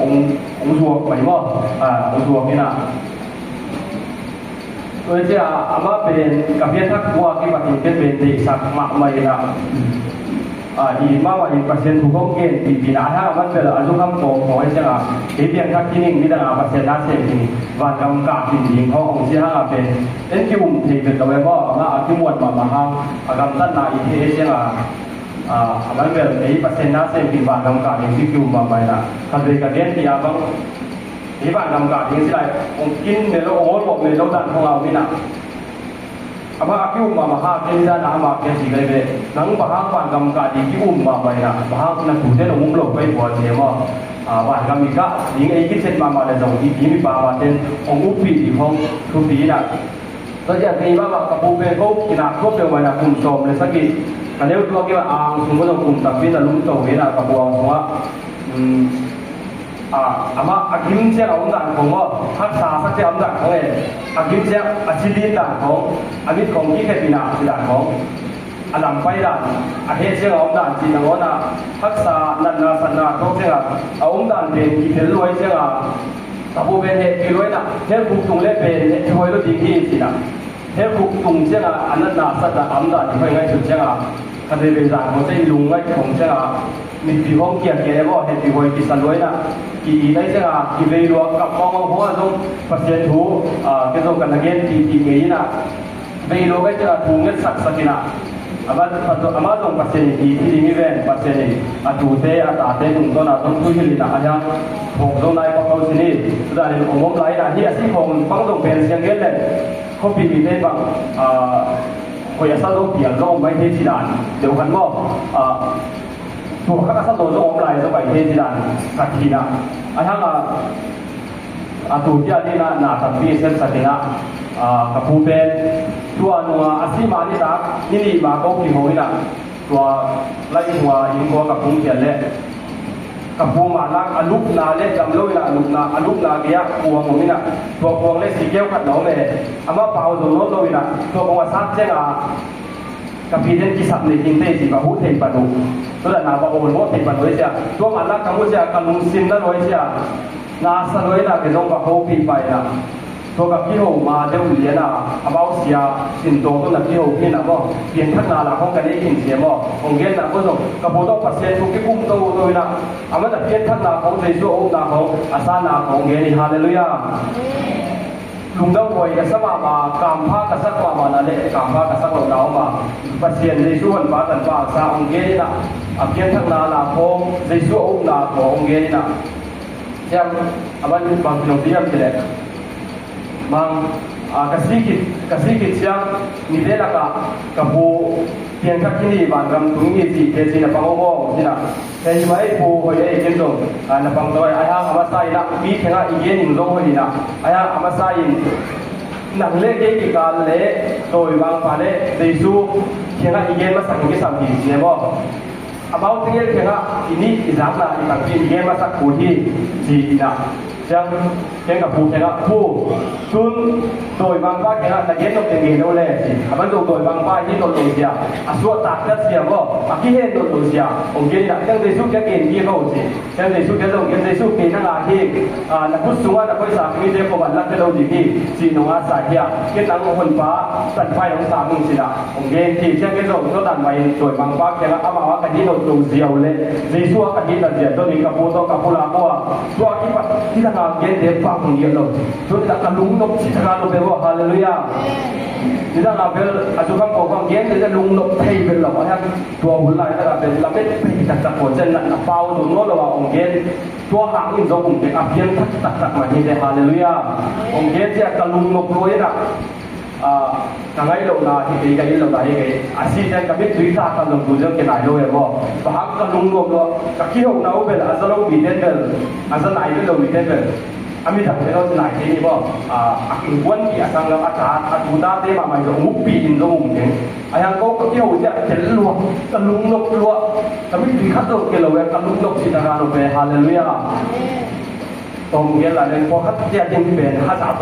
ອົງ ອົງສວກໄປບໍ່ ອາ ອົງສວກນີ້ນະ ໂດຍທີ່ອາ ອາມາເປັນກະພຽນທັກຕົວ ທີ່ວ່າເປັນ ເປັນເດຊະມະໄມນະ ອາ ດີມາວ່າເປັນປະເຊັນຜູ້ຂອງເກນ ປີ ປີນາ ຫາມັນເປັນອາຍຸຄຳຂອງ ຂອງໄອ້ເຊງອາ ທີ່ພຽງທັກທີ່ໜຶ່ງ ມີແຕ່ອາ ປະເຊັນນາເຊງທີ່ ວານກຳກາທີ່ດີຂອງອົງເຊງອາ ເປັນ ເປັນຄິວເປັນຕະເວບໍ່ ອາມາອາ ທີ່ມວນມາ ມາຫາ ອາກຳຕັນນາ ອີເທເຊງອາ ອາ ມັນເປັນໄອ້ປະເຊັນນາເຊງທີ່ ວານກຳກາທີ່ ທີ່ຄິວມາໄປນະ ຄັນເປັນກະເກນທີ່ອາບັງ ທີ່ວານກຳກາທີ່ ຊິໄດ້ອົງກິນເມໂລ ໂອໂມດ ເມໂລດານຂອງເຮົານີ້ນະ ອາມາອາ ຄິວມາ ມາຫາເກນດານາ ມາເກນທີ່ໄດ້ເວ ນັງບາຫາກວານກຳກາທີ່ ທີ່ອຸມມາໄປນະ ບາຫາກນັກຕູເຕນອຸມໂລກໄປບໍ່ເຊມອ ອາ ວານກຳມີກະ ຍິງໄອ້ກິດເຊັດມາ ມາແລ້ວ ສອງອີກ ມີປາມາເຕັນ ຂອງອຸບປີທີ່ຂອງທຸກປີນະ ລະຈະມີວ່າ ວ່າກະປູເປໂກກິນາກທົບເດວໄວນາຄຸມຊອມເລີຍສະກິດ ກະເນວຕົວກິວ່າອາງສຸງບໍ່ຕ້ອງກຸມຕາປິນນະລຸມໂຕເວນາກະປູອາງສຸງອະ ອືມ ອາ ອາມາອາກິມເຊອາອຳດານຂອງບໍ່ ຮັກສາສັກເຊອາອຳດານຂອງເອ ອາກິມເຊອາອາຊິລີນດານຂອງ ອາມິດຂອງກິເຄປີນາອາຊິດານຂອງ ອາລຳໄປດານ ອາເຮດເຊອາອຳດານຈີນອາງອນອາ ຮັກສານັນນາສັນນາໂຕເຊອາ ອາອຳດານເປັນກິເທນລວຍເຊອາ ຕະບູເປັນເຮັດກິລວຍນະ ເຮັດບຸກຕຸງເລເປັນເຮັດຮວຍໂລດີທີ່ຊິນະ ເຮັດບຸກຕຸງເຊອາ ອານັນນາສັດນາອຳດານທີ່ຫ້ອຍໄງສຸດເຊອາ ຄັນເປັນສານຂອງເຊລຸງໄງຂອງເຊອາ ມີປີຫ້ອງກຽກແກ່ບໍ່ເຮັດປີຫ້ອຍກິສະລວຍນະ ກີອີໄດ້ເຊອາ ກີເວລວກັບມອງວ່າຫົວລົງປະເຊນທູ ອາ ເກໂຊກັນນະເກນ ທີ່ ທີ່ເກຍນະ ໄດ້ໂລໄດ້ເຈອທຸງເງິນສັກສະກິນະ ອາມາ ອາມາລົງປະເຊນອີທີ່ດີມີແວນປະເຊນອີ ອາຕູເຕ ອາຕາເຕ ຕຸງໂຕນາ ຕົງທຸຍເຮລີນາ ອາຍັງ ຂອງໂຕນາຍຂອງເຂົາຊິນີ ດານອົງອົມໄລນາ ທີ່ອາຊີຂອງຟັງຕົງເປັນສຽງເງິນແລະ ເຂົາປີມີເຕບັງ ອາ ໂຄຍອາຊາໂລປຽນໂລໄວເທຊິດານ ດຽວກັນບໍ່ ອາ ຕົວຄັກອາຊາໂລໂລອອມໄລສະໄບເທຊິດານ ສັກກິນະ ອາຍັງ ອາ ອາຕູຈາລີນາ ນາຕັນປີເຊັນສະຕິນະ ອາ ກະປູເປັນ ຕົວນົວອາຊີມານິຕາ ນິນີມາໂກກິໂຮຍນະ ຕົວໄລຫົວອີໂກກະປຸງຂຽນແລະ ກະປູມານັກອະລຸກນາເລດດຳໂລຍນາອະລຸກນາ ອະລຸກນາເກຍະກວງມີນະ ຕົວກວງເລດສີແກ້ວຂັດໜອງແລ ອາມາປາວໂດນໂນດໂລຍນະ ຕົວກວງອາຊາກແຈ້ງອາ ກະພີເດນກິສັບເນກິນເຕຊິບາຫູເທປະດຸ ໂຕລະນາບາໂອນໂມເທປະດຸເຊຍ ຕົວມານາກະມຸເຊຍ ກະລຸງຊິນນະໂລຍເຊຍ ນາສະໂລຍນາເກໂລບາໂຮປີໄປນາ ຕົວກະພີໂຮມາເດວເລຍນາ ອາບາວເຊຍ ຊິນໂຕໂຕນະພີໂຮພີນາບໍ ປຽນທັກນາລາຂອງກະເນກິນເຊຍບໍ ຂອງເກນນາໂກໂຕ ກະໂບຕອກປະເຊນທຸກກິກຸມໂຕໂຕນາ ອາມານາປຽນທັກນາຂອງເຈຊູ ອານາຂອງ ອາຊານາຂອງເກນ ຮາເລລູຍາ. ລຸງດາວໂອຍກະສະມາມາ ກາມພາກະສັກມາມານະເລ ກາມພາກະສັກເຫຼົ່າດາວມາ ປະເຊນເຈຊູ ອັນປາຕັນປາສາອົງເກນນະ ອາພຽນທັກນາລາໂຄ ເຈຊູ ອາອຸນາໂຄ ອົງເກນນະ ແຊມ ອາວັນບາງພີ່ນ້ອງຕຽມຊິແລ ບາງ ອາ ກະຊີກິດ ກະຊີກິດຊຽງ ມີເດລະກະ ກະໂບ ພຽງທັກທີ່ນີ້ບານກຳຕຸງນີ້ຊິເກຊິນະປະໂອໂກຊິນະ ແຕ່ຢູ່ໄວ້ໂປໂຮຍເອເກັນໂດ ອາ ນະປັງໂຕຍ ອາຍາອາມາໄຊນະ ມີແຂງອາອີເກນິງໂລໂຮຍນະ ອາຍາອາມາໄຊ ໜັງເລເກກິກາເລ ໂຕຍວາງປາເລ ເດຊູ ແຂງອາອີເກນມາສັງເກສາມດີເຊບໍ ອາເບົາເຕເກງອາ ອີນີ້ ອີສາກນາ ອີຕັງປີເກມາສັກຄູທີ່ ທີ່ນະ ຈັງ ເກງກັບຜູ້ ເກງກັບຜູ້ ຊຸນ ໂດຍບາງປາເກງອາ ຕະເກນຕົກເກງເກໂນແລ ອາບັນໂດ ໂດຍບາງປາທີ່ຕົກລົງເສຍ ອາສວດຕາກຈັດເສຍບໍ່ ອາກິເຮນຕົກລົງເສຍ ອົງເກນນະ ຈັງເດຊຸເກເກນທີ່ເຂົາຊິ ເຈົ້າເຢຊູ ເຈົ້າຊົງເກນເຢຊູ ເປັນນາງອາທີ່ ອາ ນັກພຸດສູງອາ ນັກບໍລິສັດ ມີແຕ່ຄວາມອັນລັກແລະໂລດີທີ່ ຊິໜອງອາສາເທຍ ເກນນາງຫົນປາ ສັນໄຟຂອງສາມີຊິລະ ອົງເກນທີ່ ເຈົ້າເຢຊູ ໂຕຕັນໄວ້ ໂດຍບາງປາກແຕ່ລະອາມາວ່າກະທິໂນໂຕເຊວເລ ເຢຊູອາກະທິນາເຊວ ໂຕນີ້ກະປູໂຕກະປູລາໂກອາ ຕົວທີ່ປະ ທີ່ທະນາເກນເດຟັງເຢໂລ ໂຕນີ້ລະກະລຸງນົກຊິທະນາໂລເບວ ຮາເລລູຢາ ທີ່ທະນາເບລ ອາຈຸຄຳໂກຟັງເກນເດລຸງນົກໄທເບລລະ ຕົວຫຸນຫຼາຍຕະກະເປັນລະເປັດເປັນຈັກຈັກຄົນເຊັ່ນນັ້ນ ປາວດຸນໂນລະວ່າອົງເກນ ຕົວຫາງອິນໂດກຸມເປັນອາພຽນທັກຕັກຕັກມາເຮັດໄດ້ ຮາເລລູຢາ ອົງເກນຈະກະລຸງນົກໂລຍນະ ອາ ກະໄງໂລນາທີ່ເກກະອິນໂລນາເອເກ ອາຊີແຕນກະເປັນຕຸຍຕາກະລຸງຕຸຍເລື່ອງເກນາຍໂລຍບໍ່ ປະຫັກກະລຸງນົກໂລ ກະຄິໂຮນາໂອເບລ ອາຈະໂລມີເດນເບລ ອາຈະນາຍເບລໂລມີເດນເບລ ອາມີທັງເປັນໂລນາຍເກນີ້ບໍ່ ອາ ອາກິນກວນທີ່ອາສັງລະອາຈານ ອາຕູຕາເຕມາໃໝ່ໂລ ໝູປີອິນໂລມຸງເກ ອາຍັງໂກກະປິໂອເຈ ເປັນຫຼວງກະລຸງນົກຫຼວງກະມິດວິຄັດໂລເກໂລແວກະລຸງນົກຊິຕາກາໂລເປ ຮາເລລູຢາ ຕົງເກລາເດນພໍຄັດເຈຈິງເປັນຮາສາ